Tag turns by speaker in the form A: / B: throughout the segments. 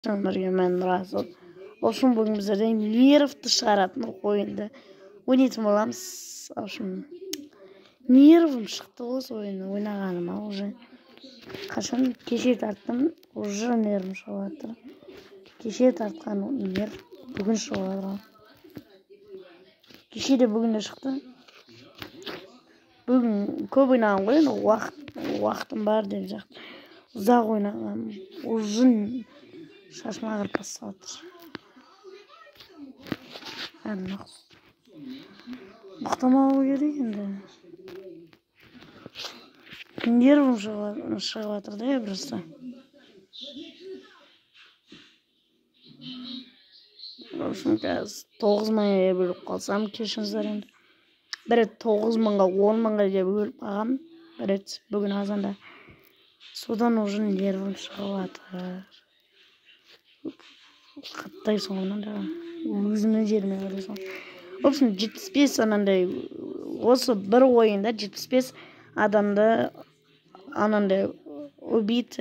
A: Бірге мен Расул. В общем, бүгін біздерде нервті шығаратын ойынды ойнайтын боламыз. В общем, нервім шықты осы ойынды ойнағаныма уже. Қашан кеше тарттым, уже нервім шығып жатыр. Кеше тартқан нерв бүгін шығып жатыр. Кеше де бүгін де шықты. Бүгін көп ойнаған ғой енді, уақытым бар деп сияқты. Ұзақ ойнаған, ұзын шашым ағарып бастап жатыр. Әлі ұйықтамау керек енді. Нервім шығып жатыр да просто. В общем, қазір 9 мыңға бөліп қалсам, кешіріңіздер енді. Бір рет 9 мыңға, 10 мыңға деп өліп қалғам, бір рет бүгін азанда. Содан уже нервім шығып жатыр. Қаттайсың ғой мынандайға. Өзімнің жеріме қарайсың. В общем, 75 анандай, осы бір ойында 75 адамды анандай убить,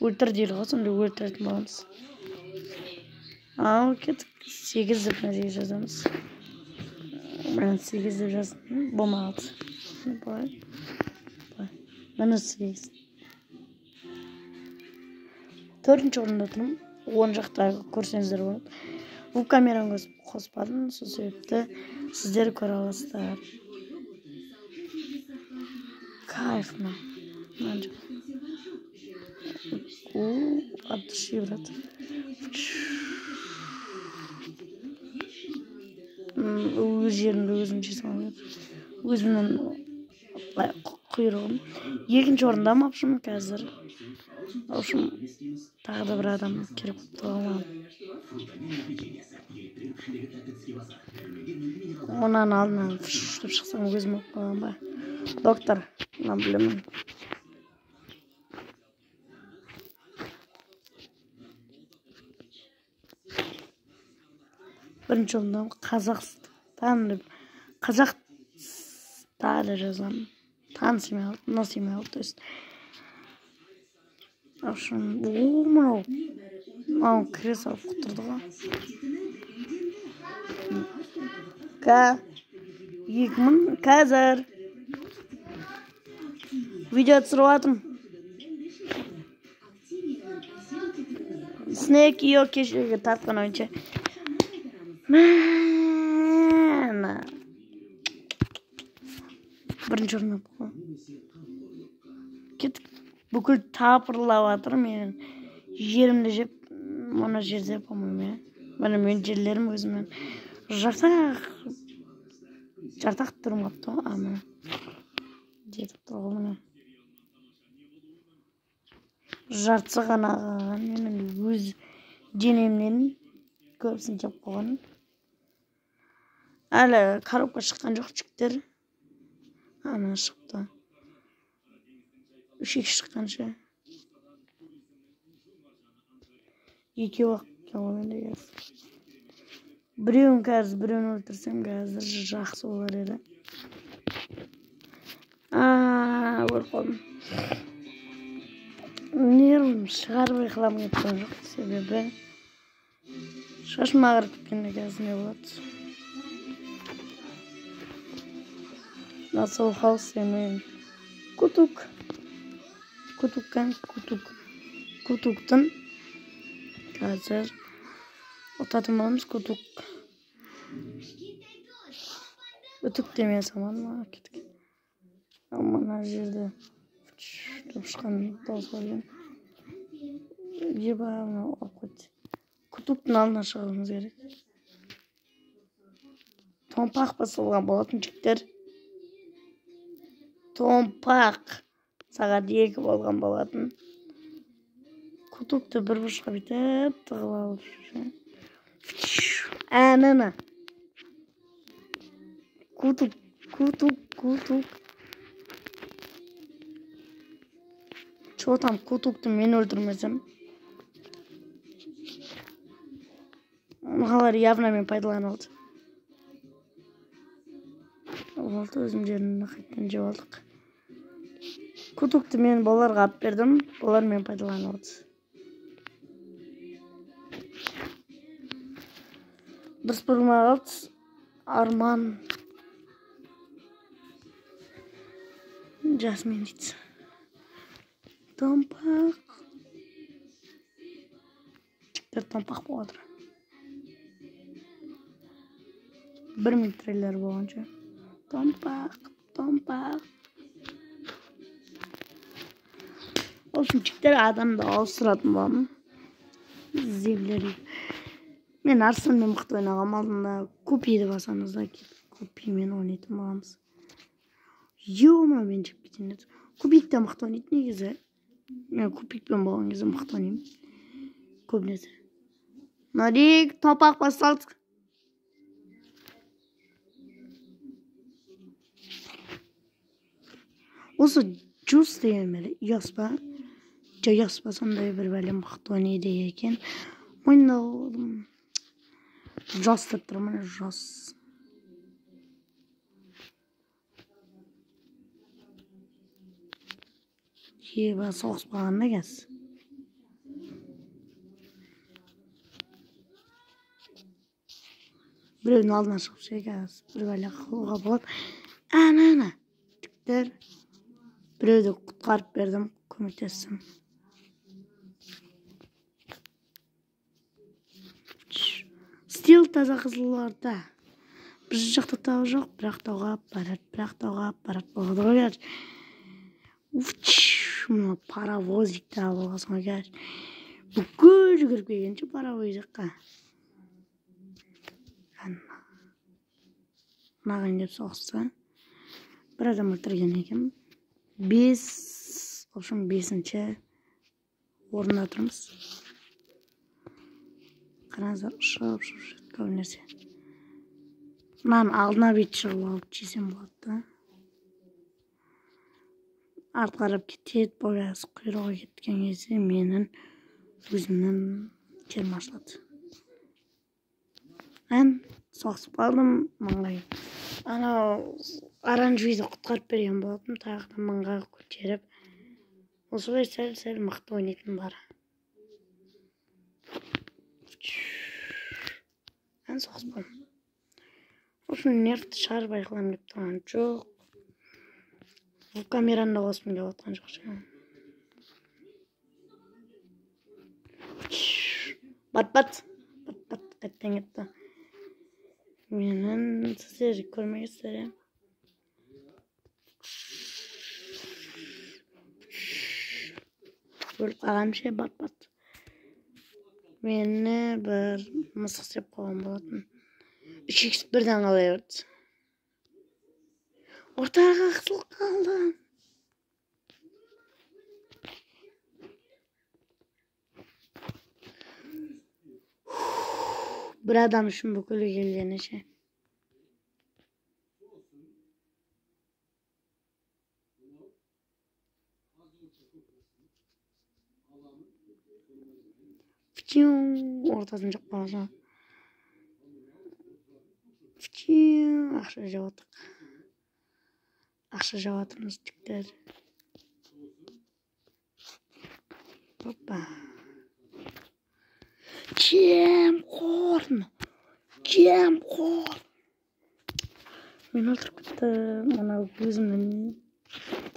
A: өлтір дейді ғой, сондай өлтіретін боламыз. Ал кеттік, 8 деп мына жерге жазамыз. Мен 8 деп жаздым, болмай қалды. Былай, былай. Міне 8. 4-ші орында тұрмын. Оң жақта көрсеңіздер болады. Бұл камераны қоспадым, сол себепті сіздер көре аласыздар. Кайф мына. От души, брат. Өз жерімді өзім жесем болады. Өзімнің құйрығым. 2-ші орындамын, в общем, қазір. В общем, тағы да бір адам керек болып тұр маған. Оның алдынан деп шықсам өзім болып қаламын ба? Доктор, мына білемін. Бірінші орында Қазақстан деп, Қазақстан деп жазамын. Тан сыймай қалды, мына сыймай қалды, то есть. В общем, мынау мынау кіре салып құтырды ғой. К 2000 қазір видео түсіріп жатырмын. Snake Io кешегі тартқан ойыншы. Мә, бірінші орын алып қой. Кеттік. Бүкіл тапырлап жатыр менің жерімді жеп, мына жерде, по-моему, иә. Міне менің жерлерім өзімнің жартақ түрім қалыпты ғой. А, міне жетіп тұр ғой, міне жартысы ғана қалған. Менің өз денемнен көбісін жеп қойған. Әлі коробка шыққан жоқ, жігіттер. А, міне шықты. 3 шыққанша. Екеуі ақ екен ғой менде қазір. Біреуін қазір, біреуін өлтірсем қазір жақсы болар еді. Өліп қалдым. Нервім шығармай қаламын деп тұрған жоқ, себебі шашым ағарып кеткенде қазір не болады? Насылхался мен кутук. Кутуккан кутук. Кутуктың қазір ұтатын боламыз. Кутук. Үтік деме салмадым ма? Кеттік. Мына жерде деп шыққан дауыс бар екен. Еба, мынау алып қойды. Кутуктың алдына шығуымыз керек. Томпақ басылған болатын, жігіттер. Томпақ. Сағат 2 болған болатын. Кутукты бір бұрышқа бүйтіп тығып алып. Әніні. Кутук, кутук, кутук. Чо там кутукты мен өлтірмесем? Мыналар явно мен пайдаланып алды. Болды, өзім жерімді қайтадан жеп алдық. Кутукты мен балаларға алып бердім, олар мен пайдаланып алды. Дұрыс бұрылмай қалды. Арман. Жасмин дейді. Томпақ. Жігіттер томпақ болып жатыр. 1 минут трейлер болғанша. Томпақ, томпақ. В общем, жігіттер, адамды ауыстыратын боламын. Землері. Мен Арсенмен мықты ойнағанмын алдында. Купиді басамыз да, купимен ойнайтын боламыз. Ё-моё, мен жеп кетейін деді. Купик те мықты ойнайды негізі. Мен купикпен болған кезде мықты ойнаймын. Көбінесе. Нұрик, топақ басталды. Осы Джус деген бәле, ұяс па? Жаяс па, сондай бір бәле мықты ойнайды екен. Ойнадым. Жас деп тұрмын, жас. Еба, соғыс болғанда қазір. Біреудің алдына шығып ше қазір бір бәле қылуға болады. Ана, ана, жігіттер. Біреуді құтқарып бердім, көмектестім. Стил таза Қызылорда. Біз жақта тау жоқ, бірақ тауға барады, бірақ тауға барады болады ғой қазір. Мына паровозик та болғасын ғой қазір. Бүкіл жүгіріп келгенше паровозикқа. Маған деп соғысса, бір адам өлтірген екен. 5, в общем, 5-ші орында тұрмыз. Қараңыздар, ұшып ұшып жүреді көбінесе. Мынаның алдына бүйтіп шығып алып жесем болады да. Артқа қарап кетеді, боясы құйрығы кеткен кезде менің өзімнің жерім ашылады. Ән соғысып қалдым маңғай. Анау оранжевыйды құтқарып берген болатын, тағы да маңға көтеріп. Осылай сәл-сәл мықты ойнайтын бар. Ән соғысып қалдым. В общем, нервті шығарып айқыламын деп тұрған жоқ. Бұл камераны да қосқым келіп жатқан жоқ. Бат-бат, бат-бат, қайтадан кетті. Менің сіздер көрмейсіздер, иә. Өліп қалғаным ше, бат-бат. Мені бір мысық деп қойған болатын. 3x бірден қалай берді. Ортаға қысылып қалдым. Бір адам үшін бүкіл келгені ше. Ортасын жеп қалса. Ақша жеп отырық. Ақша жеп жатырмыз, жігіттер. Опа. Жемқор. Жемқор. Мен өлтіріп кетті. Мына өзімнің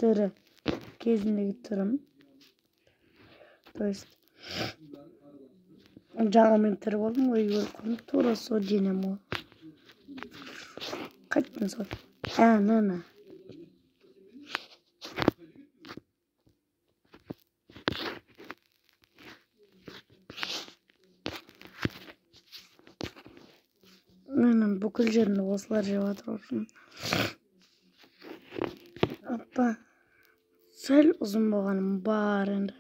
A: тірі кезіндегі түрім. То есть жаңа мен тірі болдым ғой, өліп қалдым. Тура сол денем ғой. Қайттым сол. Әне. Менің бүкіл жерімді осылар жеп жатыр, в общем. Апа, сәл ұзын болғаным бар енді.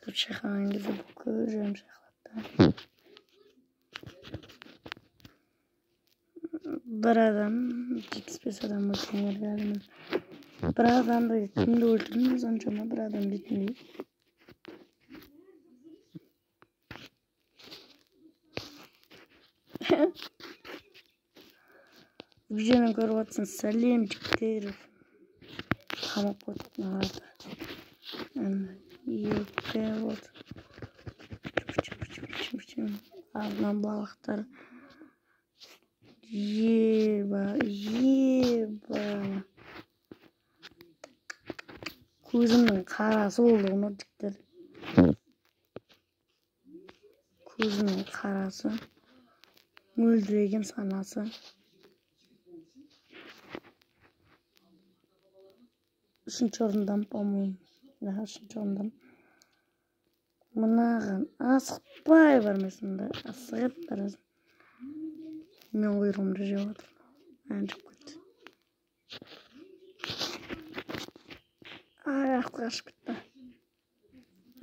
A: Деп шайқаған кезде бүкіл жерім шайқалады да. Бір адам, 75 адам өлтірген әлі. Бір адамды кімді өлтірдім соншама бір адам дейтіндей. Видеоны көріп отырсың, сәлем жігіттер. Қамап қойдық мыналарды. Екі болды. Артынан балықтар. Еба, еба. Көзімнің қарасы болды ғой жігіттер. Көзімнің қарасы, мөлдіреген санасы. Үшінші орындан, по-моему. Да, үшінші орындан. Мынаған асықпай бармайсың да, асығып барасың. Мен құйрығымды жеп жатырмын. Ән жеп кетті. Ай, артқа қашып кетті.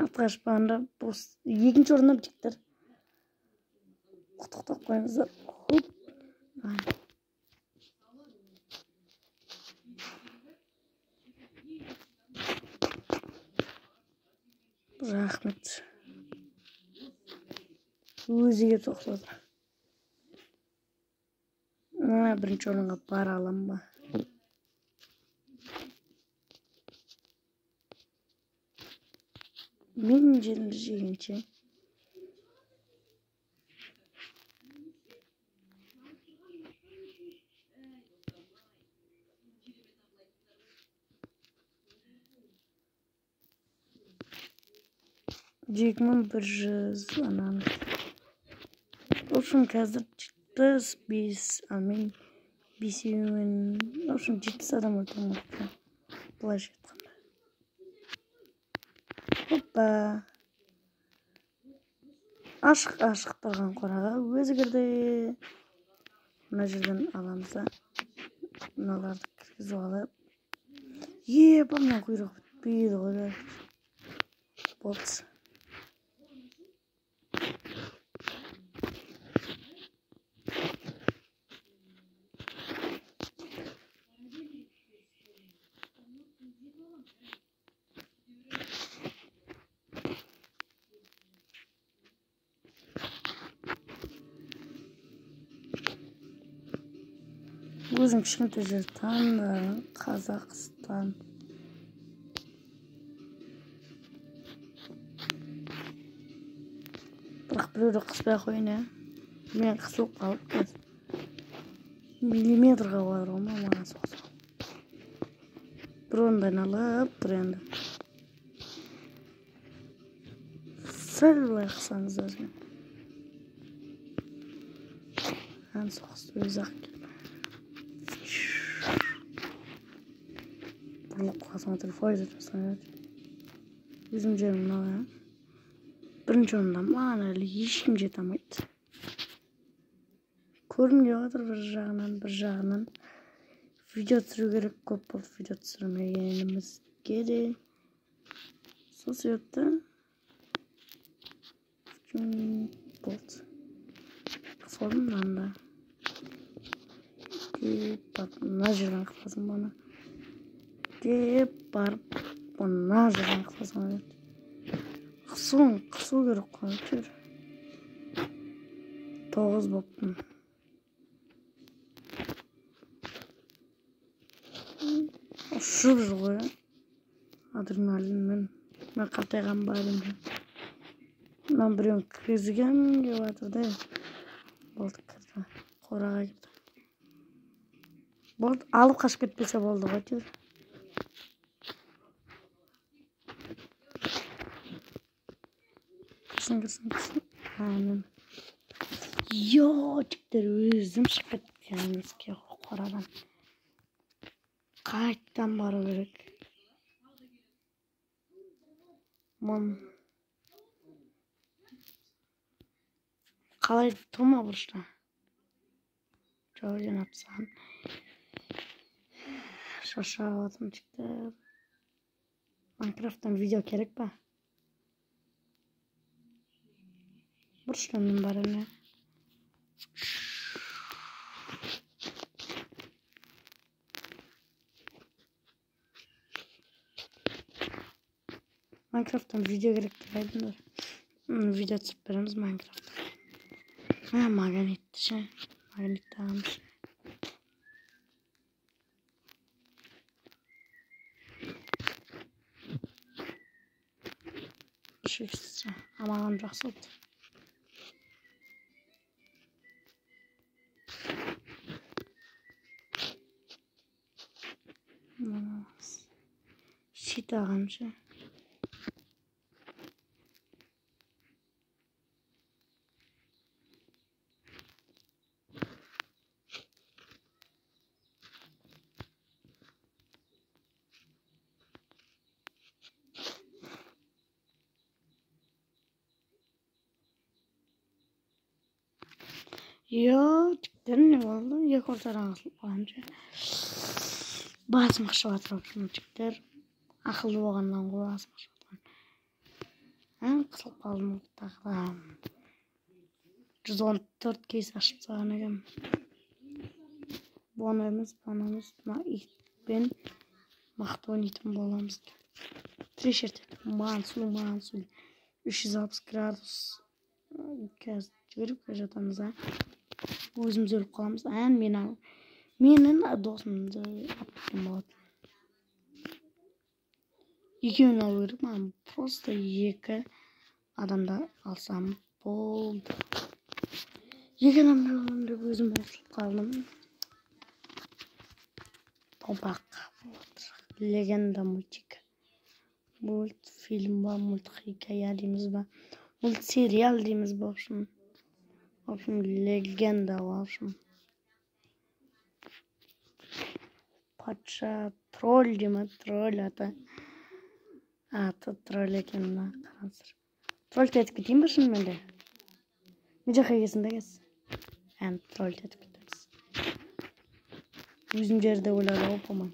A: Артқа қашпағанда бос. Екінші орыннан жігіттер. Құттықтап қойыңыздар. Хоп. Рахмет. Өзі келіп соғысып жатыр. Мына бірінші орынға бара аламын ба? Мен жерімді жегенше. Екі мың бір жүз ананы. В общем, қазір 75, а мен бесеуін, в общем, 70 адам өлтіруім керек. Былайша айтқанда. Хоппа. Ашық-ашық тұрған қораға өзі кірді. Мына жерден аламыз да. Мыналарды кіргізіп алып. Еба, мына құйрығы бітпейді ғой. Болды. Өзің кішкентай жер таңдаған Қазақстан. Бірақ біреуді қыспай қояйын, ә? Мен қысылып қалып қазір. Миллиметрға барыр ғой маған соқса. Бір орынды айналып тұр енді. Сәл былай қысаңыз өзіңе. Ән соғысты өзі ақ келіп. Бұрылып қалсам отыр, файз өтіп. Өзім жерім мынау, ә? Бірінші орында маған әлі ешкім жете алмайды. Көргім келіп жатыр бір жағынан, бір жағынан. Видео түсіру керек, көп болды видео түсірмегенімізге де. Сол себепті болды. Қысылдым мынаны да. Деп барып мына жерден қысасың бұны. Деп барып мына жерден қысасың. Қысу керек қой. 9 болыптым. Ұшып жүр ғой. Адреналинмен. Мен қартайған ба деймін. Мына біреуін кіргізгім келіп жатыр да. Болды, кірді. Қораға кірді. Болды, алып қашып кетпесе болды ғой әйтеуір. Кірсін, кірсін, кірсін. Әмін. Йо, жігіттер, өзім шығып кеттім қорадан. Қайттан бару керек. Мың. Қалай тұрма бұрышта. Жау жинап тастаған. Шаршап жатырмын жігіттер. Майнкрафттан видео керек па? Бұрыштан мен барамын. Майнкрафттан видео керек деп айтыңдар. Видео түсіріп береміз Майнкрафттан. Магнитті ше. Магнитті аламыз. Шексіз. Амаған жақсы болды. Щит алғанша. Йо, жігіттер, не болды? Екі ортадан қысылып қалғанша. Басым қышып жатыр, в общем, жігіттер. Ақылды болғаннан ғой басым қышып жатқан. Қысылып қалдым тағы да. 114 кейс ашып тастаған екенмін. Бұны емес, бұны емес, мына итпен мықты ойнайтын боламыз. Трешер мансу, мансу. 360 градус. Қазір жүгіріп келе жатамыз, а. Өзіміз өліп қаламыз. Ән менің досымды алып кеткен болатын. Екеуін алу керек маған. Просто екі адамды алсам болды. Екі адамды аламын деп өзім қосылып қалдым. Томпақ болады. Легенда мультик. Мультфильм ба, мультхикая дейміз ба, мультсериал дейміз ба, в общем. В общем, легенда, в общем. Патша тролль деймі, тролль аты. Аты тролль екен мына, қараңыздар. Тролль етіп кетейін ба шынымен де? Мен жаққа келсін да кез. Ән тролль етіп кетеміз. Өзім жерде ойлады ғой, по-моему.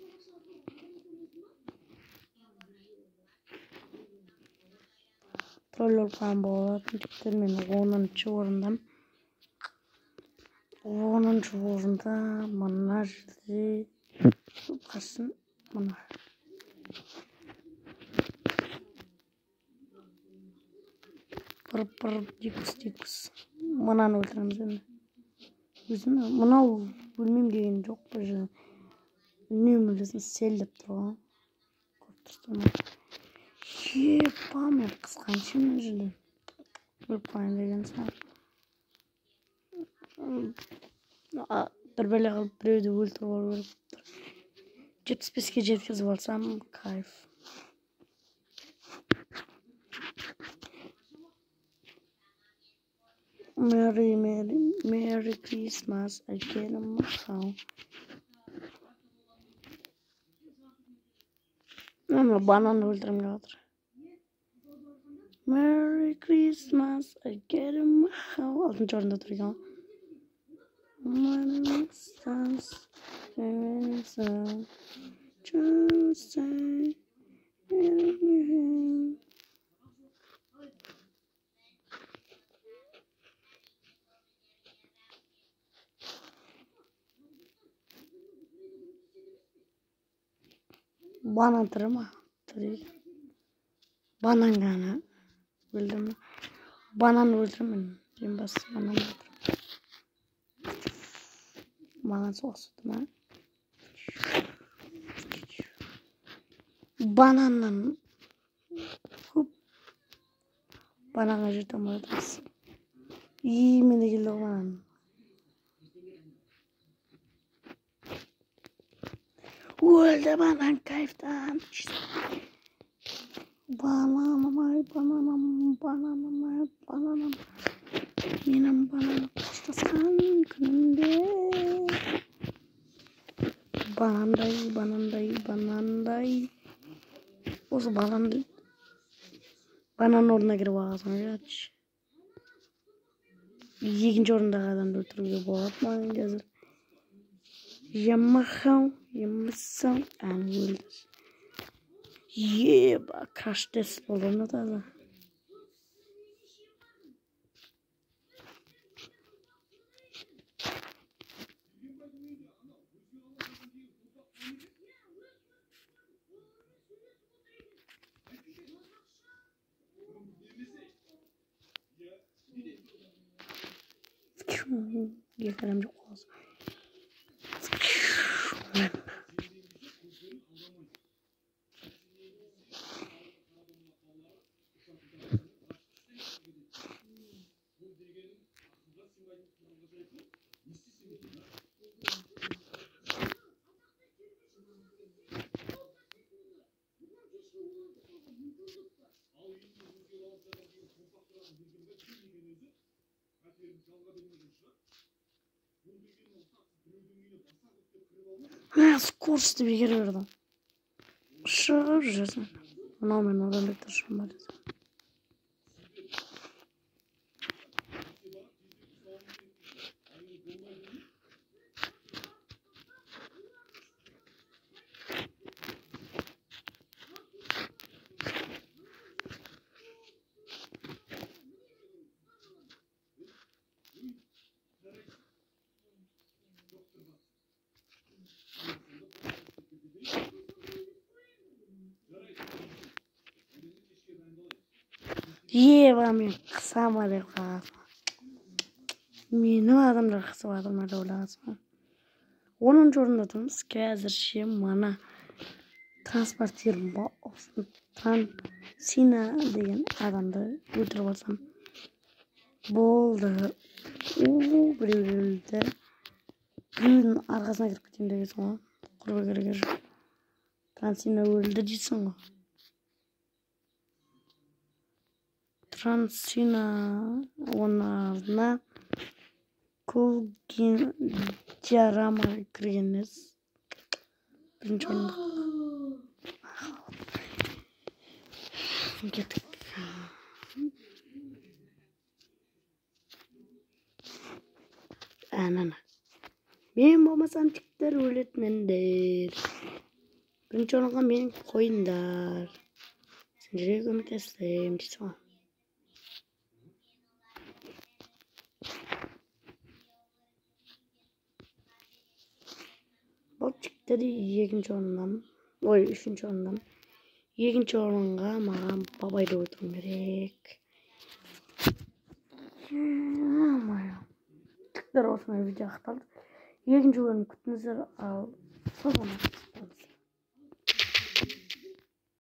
A: Тролль болып қалған болатын жігіттер, мен 10-шы орындамын. 10-шы орында мына жерде қашсын мына. Пыр-пыр дикус дикус. Мынаны өлтіреміз енді. Өзім мынау өлмеймін деген жоқ бұл жерде. Үнемі өлесің, сел деп тұр ғой. Көріп тұрсың ба? Епа, мен қысқаншы мына жерде. Өліп қалайын деген сияқты. Бір бәле қылып біреуді өлтіріп алу керек болып тұр. 75-ке жеткізіп алсам, кайф. Merry, Merry, Merry Christmas, I get on my phone. Мына банан өлтіргім келіп жатыр. Merry Christmas, I get on my phone. 6-шы орында тұр екен ғой. Merry Christmas, Merry Christmas. Банан тірі ма? Тірі. Банан ғана өлдім. Банан өлтіремін. Ең бастысы банан өлтіремін. Маған соғысты ма? Бананнан көп бананға жете алмай жатырмыз. Именно келді ғой банан. Өлді банан, кайфтан. Бананым ай, бананым, бананым ай, бананым. Менің бананым қоштасқан күнімде. Банандай, банандай, банандай. Осы бананды банан орнына кіріп алғансың ғой. Екінші орындағы адамды өлтіруге болады маған қазір. Ямахау, ямасау, ән өлді. Еба, краш тест болды мына таза. Екі адам жоқ қалса. Скорості бекер берді. Шығып жүрсің. Мынау мен одан бетер шығам ба десем. Ева, мен қысам ба деп қаласың. Мені адамдар қысып жатыр ма деп ойлағансың. 10-шы орында тұрмыз. Қазірше мана транспортер Трансина деген адамды өлтіріп алсам болды. Біреу өлді. Біреудің арқасына кіріп кетемін дегенсің ғой. Құрбы керегі жоқ. Трансина өлді дейсің ғой. Трансина оның артына Кулгин Диарама кірген емес. Бірінші орында. Кеттік. Анана. Мен болмасам жігіттер өлетініңдер. Бірінші орынға мен қойыңдар. Сендерге көмектесемін дейсің ғой. Бұл жігіттер екінші орыннан, ой, үшінші орыннан. Екінші орынға маған бабайды өлтіру керек. Жігіттер, осымен видео аяқталды. Екінші бөлім күтіңіздер, ал сау болыңыздар.